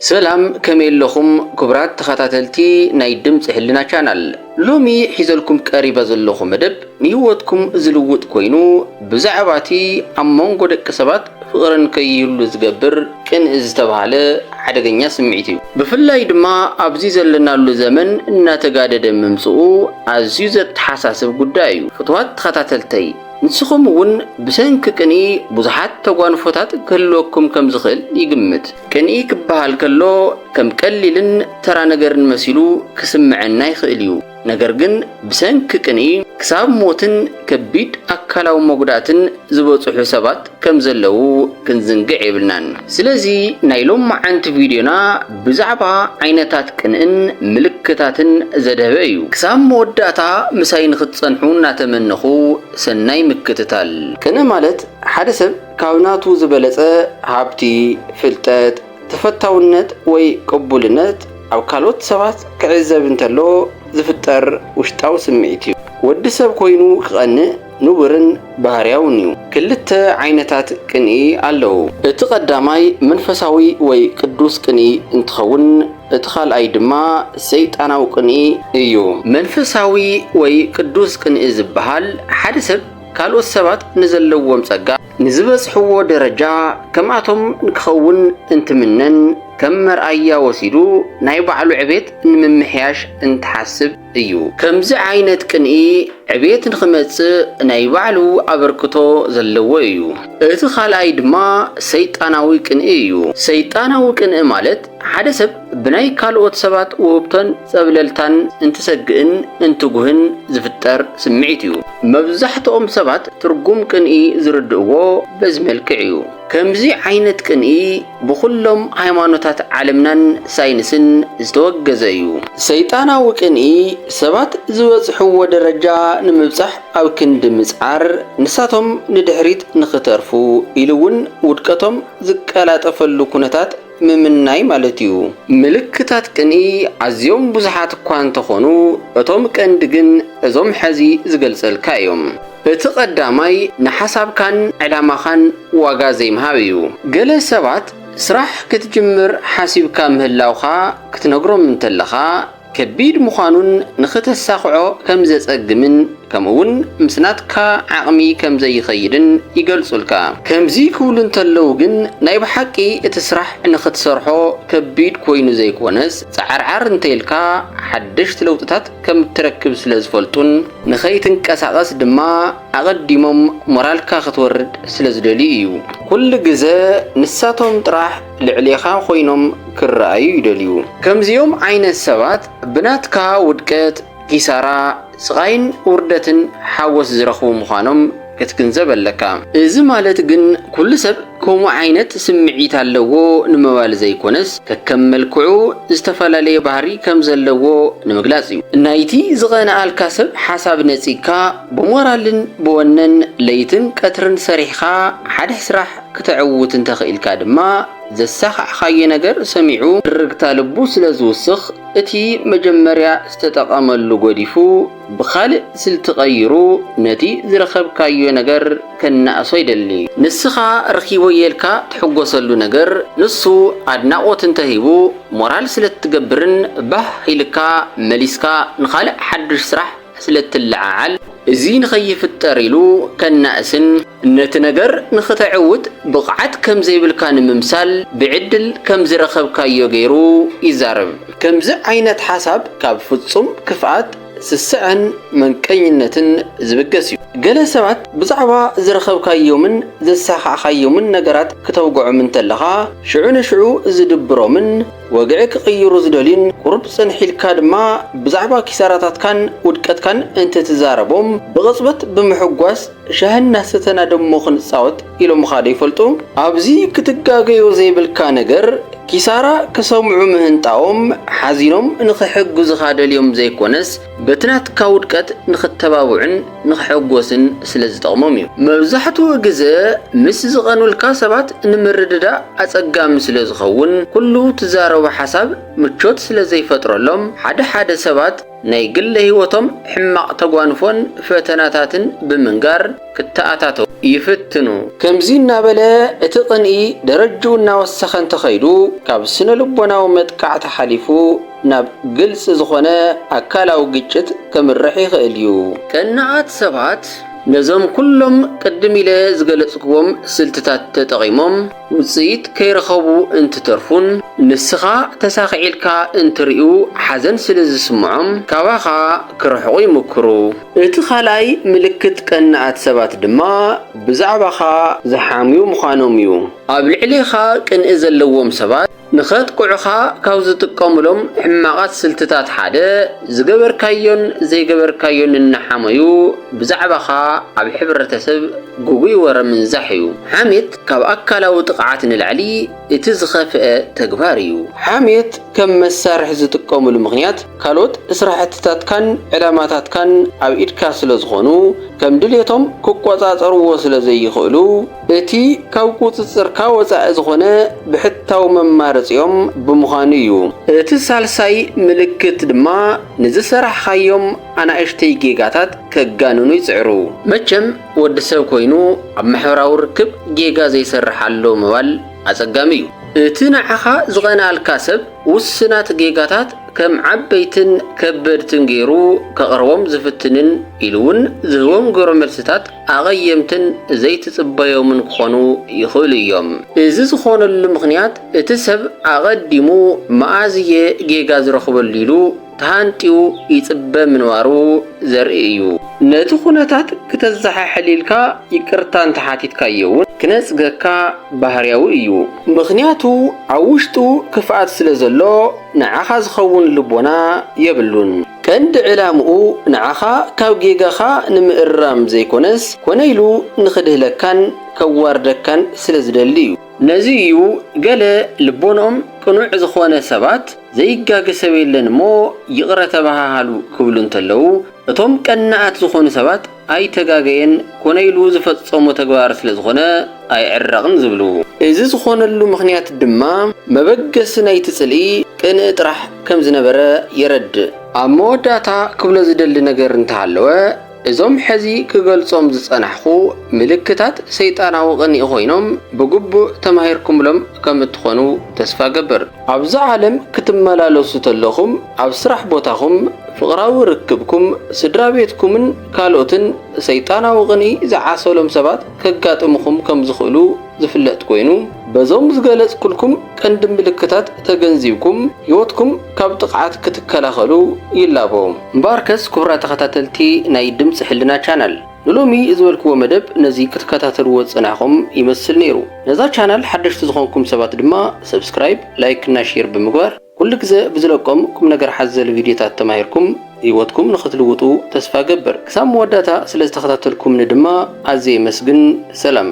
ሰላም፣ ከመይ ኣለኹም ክቡራት ተኸታተልቲ ናይ ድምፂ ህልና ቻናል? ሎሚ ሒዘልኩም ቀሪበ ዘለኹ መደብ ንህይወትኩም ዝልውጥ ኮይኑ፣ ብዛዕባ እቲ ኣብ መንጎ ደቂ ሰባት ፍቕርን ከይህሉ ዝገብር ቅንኢ ዝተባህለ ሓደገኛ ስምዒት እዩ። ብፍላይ ድማ ኣብዚ ዘለናሉ ዘመን እናተጋደደ ምምፅኡ ኣዝዩ ዘተሓሳስብ ጉዳይ እዩ። ፍትዋት ተኸታተልተይ፣ ንስኹም እውን ብሰንኪ ቅንኢ ብዙሓት ተጓንፎታት ክህልወኩም ከም ዝኽእል ይግምት። ቅንኢ ክበሃል ከሎ ከም ቀሊልን ተራ ነገርን መሲሉ ክስምዐና ይኽእል እዩ። ነገር ግን ብሰንኪ ቅንኢ ክሳብ ሞትን ከቢድ ኣካላዊ መጉዳእትን ዝበጽሑ ሰባት ከም ዘለዉ ክንዝንግዕ የብልናን። ስለዚ ናይ ሎማዓንቲ ቪድዮና ብዛዕባ ዓይነታት ቅንእን ምልክታትን ዘድህበ እዩ። ክሳብ መወዳእታ ምሳይ ንኽትጸንሑ እናተመነኹ ሰናይ ምክትታል። ቅንኢ ማለት ሓደ ሰብ ካብ ናቱ ዝበለጸ ሃብቲ፣ ፍልጠት፣ ተፈታውነት ወይ ቅቡልነት ኣብ ካልኦት ሰባት ክዕዘብ እንተሎ ዝፍጠር ውሽጣዊ ስምዒት እዩ። ወዲ ሰብ ኮይኑ ክቐንእ ንቡርን ባህርያውን እዩ። ክልተ ዓይነታት ቅንኢ ኣለዉ። እቲ ቀዳማይ መንፈሳዊ ወይ ቅዱስ ቅንኢ እንትኸውን፣ እቲ ካልኣይ ድማ ሰይጣናዊ ቅንኢ እዩ። መንፈሳዊ ወይ ቅዱስ ቅንኢ ዝበሃል ሓደ ሰብ ካልኦት ሰባት ንዘለዎም ጸጋ፣ ንዝበጽሕዎ ደረጃ ከምኣቶም ንክኸውን እንትምነን ከም መርኣያ ወሲዱ ናይ ባዕሉ ዕቤት ንምምሕያሽ እንትሓስብ እዩ። ከምዚ ዓይነት ቅንኢ ዕቤት ንኽመጽእ ናይ ባዕሉ ኣበርክቶ ዘለዎ እዩ። እቲ ካልኣይ ድማ ሰይጣናዊ ቅንኢ እዩ። ሰይጣናዊ ቅንኢ ማለት ሓደ ሰብ ብናይ ካልኦት ሰባት ውህብቶን ጸብለልታን እንትሰግእን እንትጉህን ዝፍጠር ስምዒት እዩ። መብዛሕትኦም ሰባት ትርጉም ቅንኢ ዝርድእዎ በዚ መልክዕ እዩ። ከምዚ ዓይነት ቅንኢ ብኹሎም ሃይማኖታት ዓለምናን ሳይንስን ዝተወገዘ እዩ። ሰይጣናዊ ቅንኢ ሰባት ዝበጽሕዎ ደረጃ ንምብጻሕ ኣብ ክንዲ ምጽዓር፣ ንሳቶም ንድሕሪት ንኽተርፉ ኢሉ እውን ውድቀቶም ዝቀላጠፈሉ ኩነታት ምምናይ ማለት እዩ። ምልክታት ቅንኢ ኣዝዮም ብዙሓት እኳ እንተኾኑ፣ እቶም ቀንዲ ግን እዞም ሐዚ ዝገልጸልካ እዮም። እቲ ቀዳማይ ንሓሳብካን ዕላማኻን ዋጋ ዘይምሃብ እዩ። ገለ ሰባት ስራሕ ክትጅምር ሓሲብካ ምህላውኻ ክትነግሮም እንተለኻ፣ ከቢድ ምዃኑን ንኽተሳኽዖ ከም ዘጸግምን፣ ከምኡውን ምስ ናትካ ዓቕሚ ከም ዘይኸይድን ይገልጹልካ። ከምዚ ክብሉ እንተለዉ ግን፣ ናይ ብሓቂ እቲ ስራሕ ንኽትሰርሖ ከቢድ ኮይኑ ዘይኮነስ፣ ጻዓርዓር እንተኢልካ ሓደሽቲ ለውጥታት ከም እትረክብ ስለ ዝፈልጡን፣ ንኸይትንቀሳቐስ ድማ ኣቐዲሞም ሞራልካ ክትወርድ ስለ ዝደልዩ እዩ። ኩሉ ግዘ ንሳቶም ጥራሕ ልዕሌኻ ኮይኖም ክረኣዩ ይደልዩ። ከምዚኦም ዓይነት ሰባት ብናትካ ውድቀት፣ ኪሳራ፣ ስቓይን ውርደትን ሓጎስ ዝረኽቡ ምዃኖም ክትግንዘብ ኣለካ። እዚ ማለት ግን ኩሉ ሰብ ከምኡ ዓይነት ስምዒት ኣለዎ ንምባል ዘይኮነስ፣ ከከም መልክዑ ዝተፈላለየ ባህሪ ከም ዘለዎ ንምግላጽ እዩ። ናይቲ ዝቐንኣልካ ሰብ ሓሳብ ነጺግካ፣ ብሞራልን ብወነን ለይትን ቀትርን ሰሪሕኻ ሓድሕ ስራሕ ክተዕውት እንተኽኢልካ ድማ፣ ዘሳኻዕኻዮ ነገር ሰሚዑ ድርግታ ልቡ ስለ ዝውስኽ፣ እቲ መጀመርያ ዝተጠቐመሉ ገዲፉ ብኻልእ ስልቲ ቀይሩ ነቲ ዝረኸብካዮ ነገር ከናእሶ ይደሊ። ንስኻ ረኺበዮ ኢልካ ትሕጎሰሉ ነገር ንሱ ኣድናቖት እንተሂቡ ሞራል ስለ እትገብርን ባህ ኢልካ መሊስካ ንኻልእ ሓድሽ ስራሕ ስለ እትለዓዓል፣ እዚ ንኸይፍጠር ኢሉ ከናእስን ነቲ ነገር ንኽተዕውት ብቕዓት ከም ዘይብልካ ንምምሳል ብዕድል ከም ዝረኸብካዮ ገይሩ ይዛረብ። ከምዚ ዓይነት ሓሳብ ካብ ፍጹም ክፍኣት፣ ስስዐን መንቀኝነትን ዝብገስ እዩ። ገለ ሰባት ብዛዕባ ዝረኸብካዮምን ዘሳኻዕካዮምን ነገራት ክተውግዖም እንተለኻ፣ ሽዑ ንሽዑ ዝድብሮምን ወግዒ ክቕይሩ ዝደልዩን፣ ቁሩብ ጽንሕ ኢልካ ድማ ብዛዕባ ኪሳራታትካን ውድቀትካን እንትትዛረቦም፣ ብቕጽበት ብምሕጓስ ሻሂ እናሰተና ደሞ ክንጻወት ኢሎምኻ ዶ ይፈልጡ? ኣብዚ ክትጋገዮ ዘይብልካ ነገር፣ ኪሳራ ክሰምዑ ምህንጣዎም ሓዚኖም ንኽሕግዙኻ ደልዮም ዘይኮነስ፣ በቲ ናትካ ውድቀት ንኽተባብዑን ንኽሕጎስን ስለ ዝጠቕሞም እዩ። መብዛሕትኡ ግዘ ምስ ዝቐኑልካ ሰባት ንምርድዳእ ኣጸጋሚ ስለ ዝኸውን፣ ኩሉ ትዛረቦ ሓሳብ ምቾት ስለ ዘይፈጥረሎም፣ ሓደ ሓደ ሰባት ናይ ግለ ህይወቶም ሕማቕ ተጓንፎን ፈተናታትን ብምንጋር ክተኣታተው ይፍትኑ። ከምዚ እናበለ እቲ ቅንኢ ደረጅኡ እናወሰኸ እንተኸይዱ፣ ካብ ስነ ልቦናዊ መጥቃዕቲ ሓሊፉ ናብ ግልጺ ዝኾነ ኣካላዊ ግጭት ከምርሕ ይኽእል እዩ። ቀናኣት ሰባት ነዞም ኩሎም ቅድም ኢለ ዝገለጽክዎም ስልትታት ተጠቒሞም ውጽኢት ከይረኸቡ እንትተርፉን ንስኻ ተሳኺዒልካ እንትርእዩ ሓዘን ስለ ዝስምዖም ካባኻ ክርሕቑ ይምክሩ። እቲ ካልኣይ ምልክት ቀናኣት ሰባት ድማ ብዛዕባኻ ዝሓምዩ ምዃኖም እዩ። ኣብ ልዕሌኻ ቅንኢ ዘለዎም ሰባት ንኸጥቅዑኻ ካብ ዝጥቀሙሎም ሕማቓት ስልትታት ሓደ፣ ዝገበርካዮን ዘይገበርካዮን እናሓመዩ ብዛዕባኻ ኣብ ሕብረተሰብ ግጉይ ወረ ምንዛሕ እዩ። ሓሜት ካብ ኣካላዊ ጥቕዓት ንላዕሊ እቲ ዝኸፍአ ተግባር እዩ። ሓሜት ከም መሳርሒ ዝጥቀሙሉ ምኽንያት፣ ካልኦት ስራሕትታትካን ዕላማታትካን ኣብ ኢድካ ስለ ዝኾኑ፣ ከም ድሌቶም ክቆጻጸርዎ ስለ ዘይኽእሉ፣ እቲ ካብ ቁጽጽርካ ወጻኢ ዝኾነ ብሕታዊ መማረጺኦም ብምዃኑ እዩ። እቲ ሳልሳይ ምልክት ድማ ንዝሰራሕኻዮም ኣናእሽተይ ጌጋታት ከጋንኑ ይጽዕሩ። መቸም ወዲ ሰብ ኮይኑ ኣብ ማሕበራዊ ርክብ ጌጋ ዘይሰርሕ ኣሎ ምባል ኣጸጋሚ እዩ። እቲ ንዓኻ ዝቐንኣልካ ሰብ ውስናት ጌጋታት ከም ዓበይትን ከበድትን ገይሩ ከቕርቦም ዝፍትንን ኢሉ እውን ዝህቦም ግብረ መልስታት ኣቐየምትን ዘይትጽበዮምን ክኾኑ ይኽእሉ እዮም። እዚ ዝኾነሉ ምኽንያት እቲ ሰብ ኣቐዲሙ መኣዝየ ጌጋ ዝረኽበሉ ኢሉ ተሃንጥዩ ይጽበ ምንባሩ ዘርኢ እዩ። ነቲ ኩነታት ክተዘሓሕል ኢልካ ይቅርታ እንተሓቲትካዮ እውን ክነጽገካ ባህርያዊ እዩ። ምኽንያቱ ኣብ ውሽጡ ክፍኣት ስለ ዘሎ ንዓኻ ዝኸውን ልቦና የብሉን። ቀንዲ ዕላምኡ ንዓኻ ካብ ጌጋኻ ንምእራም ዘይኮነስ፣ ኮነ ኢሉ ንኽድህለካን ከዋርደካን ስለ ዝደሊ እዩ። ነዚ እዩ ገለ ልቦንኦም ቅኑዕ ዝኾነ ሰባት ዘይጋገ ሰብ የለን እሞ ይቕረ ተበሃሃሉ ክብሉ እንተለዉ፣ እቶም ቀናኣት ዝኾኑ ሰባት ኣይተጋገየን ኮነ ኢሉ ዝፈጸሞ ተግባር ስለ ዝኾነ ኣይዕረቕን ዝብሉ። እዚ ዝኾነሉ ምኽንያት ድማ መበገሲ ናይቲ ጽልኢ ቅንኢ ጥራሕ ከም ዝነበረ የረድእ። ኣብ መወዳእታ ክብሎ ዝደሊ ነገር እንተሃለወ፣ እዞም ሕዚ ክገልጾም ዝጸናሕኹ ምልክታት ሰይጣናዊ ቅንኢ ኮይኖም ብግቡእ ተማሂርኩምሎም ከም እትኾኑ ተስፋ እገብር። ኣብዛ ዓለም ክትመላለሱ ተለኹም ኣብ ስራሕ ቦታኹም፣ ፍቕራዊ ርክብኩም፣ ስድራ ቤትኩምን ካልኦትን ሰይጣናዊ ቅንኢ ዝዓሰሎም ሰባት ከጋጥሙኹም ከም ዝኽእሉ ዝፍለጥ ኮይኑ፣ በዞም ዝገለጽኩልኩም ቀንዲ ምልክታት ተገንዚብኩም ህይወትኩም ካብ ጥቕዓት ክትከላኸሉ ይላቦ። እምበኣርከስ ክቡራት ተኸታተልቲ ናይ ድምፂ ሕልና ቻናል፣ ንሎሚ ዝበልክዎ መደብ ነዚ ክትከታተልዎ ዝጸናሕኹም ይመስል ነይሩ። ነዛ ቻናል ሓደሽቲ ዝኾንኩም ሰባት ድማ ሰብስክራይብ፣ ላይክ እና ሼር ብምግባር ኩሉ ግዘ ብዝለቆም ቁም ነገር ሓዘል ቪድዮታት ተማሂርኩም ህይወትኩም ንኽትልውጡ ተስፋ ገብር። ክሳብ መወዳእታ ስለ ዝተኸታተልኩምኒ ድማ ኣዝየ የመስግን። ሰላም።